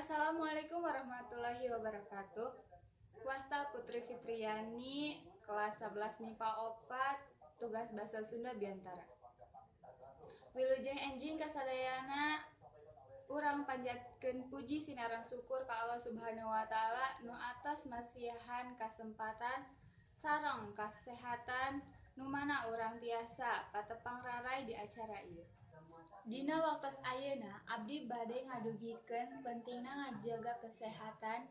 Assalamualaikum warahmatullahi wabarakatuh. Wasta Putri Fitriani, kelas 11 MIPA 4, tugas Bahasa Sunda Biantara. Wilujeng enjing kasadayana, urang panjatkeun puji sinareng syukur ka Allah Subhanahu wa Ta'ala nu atos masihan kasempatan sareng kasehatan nu mana urang tiasa patepang raray di acara ieu. Dina waktos ayeuna abdi bade ngadugikeun pentingna ngajaga kesehatan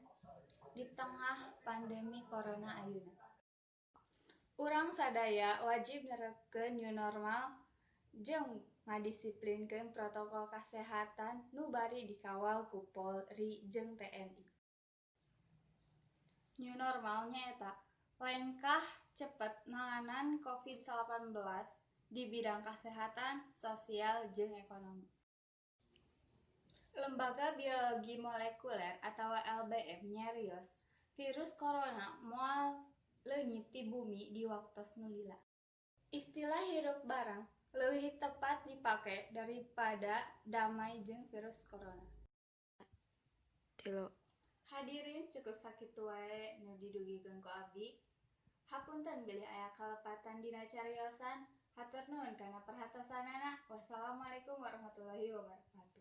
di tengah pandemi corona ayeuna. Urang sadaya wajib nerapkeun new normal jeung ngadisiplinkeun protokol kasehatan nu bari dikawal ku Polri jeung TNI. New normal nyaeta lengkah cepet nanganan COVID-19 di bidang kesehatan, sosial, jeung ekonomi. Lembaga Biologi Molekuler atawa LBM nyarios virus corona moal leungit ti bumi di waktos nu lila. Istilah hirup bareng leuwih tepat dipake daripada damai jeung virus corona. 3. Hadirin, cukup sakitu wae nu didugikeun ku abdi. Hapunten bilih aya kalepatan dina cariosan. Hatur nuhun kana perhatosanana. Wassalamualaikum warahmatullahi wabarakatuh.